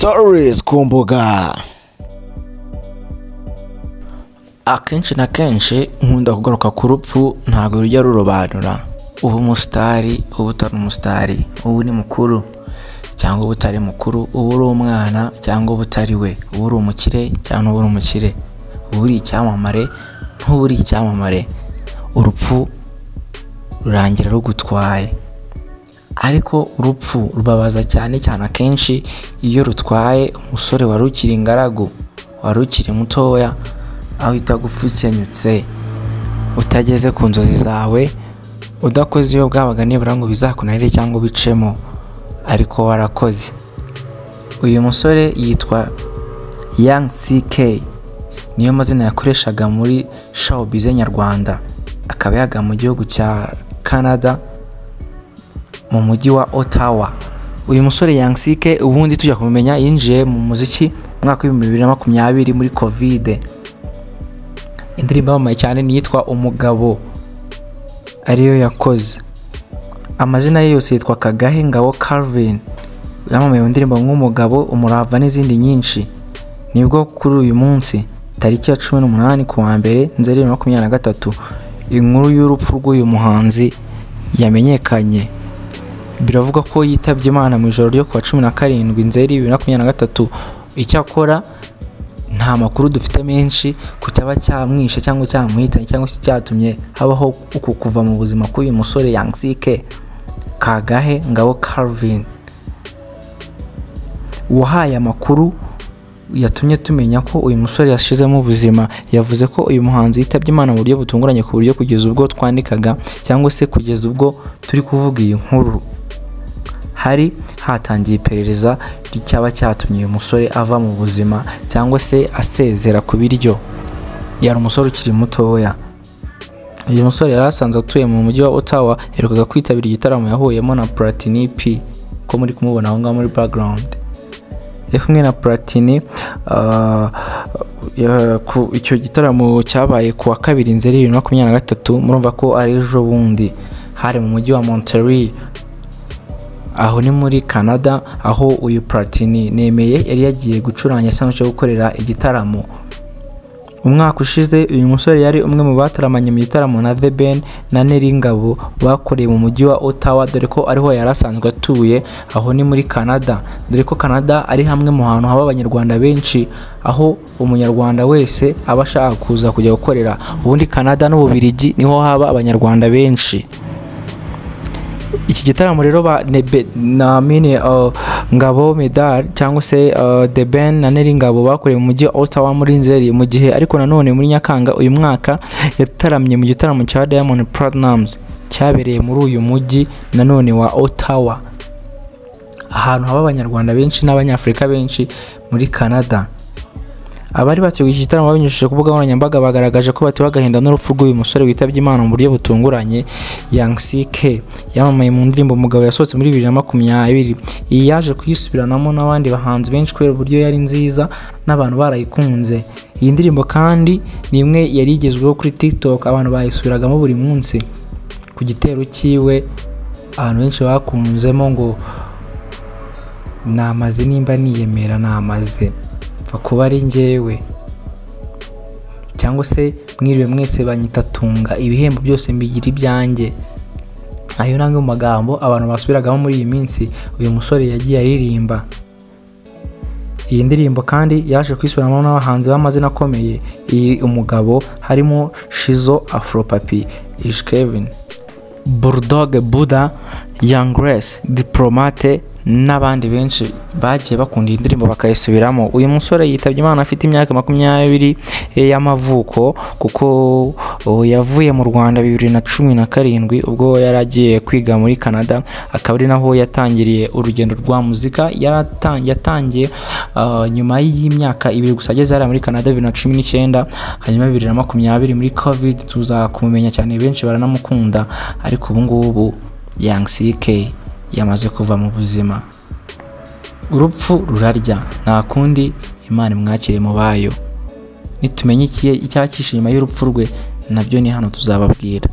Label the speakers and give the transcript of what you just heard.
Speaker 1: Stories ku mbuga.
Speaker 2: Akenshi na kenshi nkunda kugaruka ku rupfu, ntabwo rujya rurobanura uba umusitari, uba utari umusitari, uba uri mukuru cyangwa uba utari mukuru, uba uri umwana cyangwa uba utari we, uba uri umukire cyangwa uba uri umukire, uba uri icyamamare ntuba uri icyamamare. Urupfu rurangira rugutwaye, ariko urupfu rubabaza cyane cyane akenshi iyo rutwaye umusore wari ukiri ingaragu, wari ukiri mutoya, aho itagupfa ukenyutse, utageze ku nzozi zawe, udakoze iyo bwabaga nibura ngo bizakunanire cyangwa ubicemo, ariko warakoze. Uyu musore yitwa Young CK, niyo mazina yakoreshaga muri showbiz nyarwanda, akaba yaga mu gihugu cya Canada mu mujyi wa Ottawa. Uyu musore Young CK ubundi tujya kumumenya yinjiye mu muziki mu mwaka w'ibihumbi bibiri na makumyabiri muri Covid. Indirimbo yamamaye cyane ni iyitwa Umugabo, ariyo yakoze. Amazina ye yose yitwa Kagahe Ngabo Calvin, yamamaye mu ndirimbo nk'Umugabo, Umurava n'izindi nyinshi. Nibwo kuri uyu munsi tariki ya 18 kuwa mbere Nzeri 2023 inkuru y'urupfu rw'uyu muhanzi yamenyekanye. Biravuga ko yitabye Imana mu ijoro ryo kuwa 17 Nzeri 2023. Icyakora nta makuru dufite menshi ku cyaba cyamwishe cyangwa cyamuhitanye cyangwa se cyatumye habaho uku kuva mu buzima k'uyu musore Young CK Kagahe Ngabo Calvin. Uwahaye amakuru yatumye tumenya ko uyu musore yashizemo ubuzima, yavuze ko uyu muhanzi yitabye Imana mu buryo butunguranye, ku buryo kugeza ubwo twandikaga cyangwa se kugeza ubwo turi kuvuga iyi nkuru hari hatangiye iperereza ry'icyaba cyatumye uyu musore ava mu buzima cyangwa se asezera ku biryo. Yari umusore ukiri mutoya. Uyu musore yari asanzwe atuye mu mujyi wa Ottawa, yaherukaga kwitabira igitaramo yahuyemo na Platini P, ko muri kumubona aho ngaho muri background. Yari kumwe na Platini, icyo gitaramo cyabaye ku wa 2 Nzeri 2023, murumva ko ari ejo bundi. Hari mu mujyi wa Montreal, aho ni muri Canada, aho uyu Platini Nemeye yari yagiye gucuranga cyangwa se gukorera igitaramo. Umwaka ushize uyu musore yari umwe mu bataramanye mu gitaramo na The Ben na Nel Ngabo bakoreye mu mujyi wa Ottawa, dore ko ariho yari asanzwe atuye, aho ni muri Canada. Dore ko Canada ari hamwe mu hantu haba abanyarwanda benshi, aho umunyarwanda wese aba ashaka kuza kujya gukorera. Ubundi Canada n'Ububiligi niho haba abanyarwanda benshi. Iki gitaramo rero ba na mine Ngabo Medal cyangwa se The Ben na Nel Ngabo bakoreye mu mujyi wa Ottawa muri Nzeri, mu gihe ariko nanone muri Nyakanga uyu mwaka yataramye mu gitaramo cya Diamond Platnumz cyabereye muri uyu mujyi nanone wa Ottawa, ahantu haba abanyarwanda benshi n'abanyafurika benshi muri Canada. Abari bateguye iki gitaramo babinyujije ku mbuga nkoranyambaga bagaragaje ko batewe agahinda n'urupfu rw'uyu musore witabye Imana mu buryo butunguranye. Young CK yamamaye mu ndirimbo Umugabo yasohotse muri 2020. Iyi yaje kuyisubiranamo n'abandi bahanzi benshi kubera uburyo yari nziza n'abantu barayikunze. Iyi ndirimbo kandi ni imwe yari igezweho kuri TikTok, abantu bayisubiragamo buri munsi. Ku gitero cyiwe abantu benshi bakunzemo ngo namaze nimba niyemera namaze kuba ari njyewe, cyangwa se mwiriwe mwese banyita tunga, ibihembo byose mbigira ibyanjye. Ayo namwe mu magambo abantu basubiragamo muri iyi minsi uyu musore yagiye aririmba. Iyi ndirimbo kandi yaje kwisubiramo n'abahanzi b'amazina akomeye iyi Umugabo, harimo Shizo, Afropapi, Ish Kevin, Bulldog Buddha, Young Grace, Diplomate n'abandi benshi bagiye bakunda iyi ndirimbo bakayisubiramo. Uyu musore yitabye Imana afite imyaka 20 y'amavuko, kuko yavuye mu Rwanda 2017 ubwo yari agiye kwiga muri Canada, akaba ari naho yatangiriye urugendo rwa muzika. Yatangiye nyuma y'imyaka 2 gusa ageze hariya muri Canada 2019, hanyuma 2020 muri Covid tuza kumumenya cyane, benshi baranamukunda, ariko ubu ngubu Young CK yamaze kuva mu buzima. Urupfu rurarya, nta kundi, Imana imwakire mu bayo. Nitumenye icyakishe nyuma y'urupfu rwe nabyo ni hano tuzababwira.